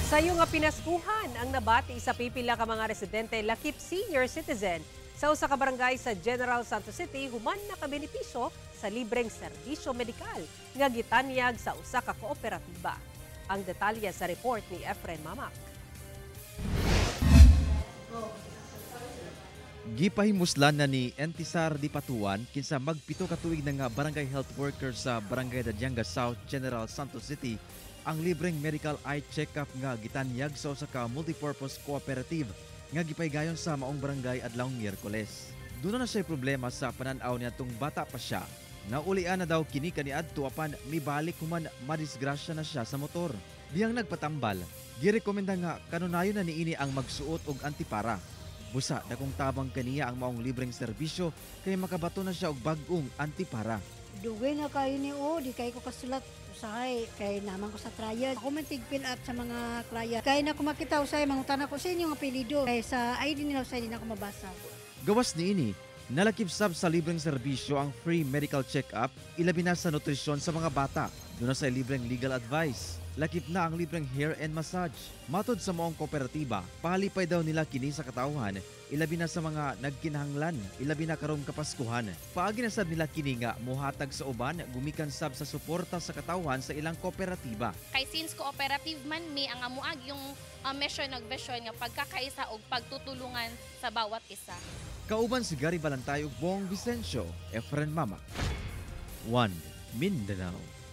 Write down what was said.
Sayo nga pinaskuhan ang nabati sa pipila ka mga residente lakip senior citizen sa usa ka barangay sa General Santos City human nakabenepisyo sa libreng serbisyo medikal nga gitanyag sa usa ka kooperatiba. Ang detalye sa report ni Efren Mamak. Gipahimuslan na ni Entisar Dipatuan kinsa magpito ka tuig na nga barangay health worker sa Barangay Dadianga South, General Santos City ang libreng medical eye check-up nga gitanyag sa usa ka multipurpose cooperative nga gipaygayon sa maong barangay adlawng Miyerkules. Duna na siya problema sa panan-aw niadtong bata pa siya. Naulian na daw kini kaniadto apan mibalik human madisgrasya na siya sa motor. Dihang nagpatambal, girekomenda nga kanunayon na niini ang magsuot og antipara. Busa dakong tabang kaniya ang maong libreng serbisyo kay makabato na siya og bag-ong antipara. Dugay na kayo ni o, di kayo ko kasulat usahay kay naman ko sa trial. Ako man tig-fill up sa mga client. Kay na ko makita usahay mangutana ko sa inyong apelyido. Kay sa ID nila usahay di na ako mabasa. Gawas niini, nalakip sab sa libreng serbisyo ang free medical check-up, ilabi na sa nutrisyon sa mga bata. Duna sa libreng legal advice. Lakip na ang libreng hair and massage. Matod sa maong kooperatiba, palipay daw nila kini sa katawhan, ilabi na sa mga nagkinahanglan, ilabi na karong Kapaskuhan. Paagi na sab nila kini nga muhatag sa uban, gumikan sab sa suporta sa katawhan sa ilang kooperatiba. Kay since cooperative man mi, ang amuag yung mission ug vision nga pagkakaisa og pagtutulungan sa bawat isa. Kauban si Gary Balantay ug Bong Vicencio, Efren Mama. 1 Mindanao.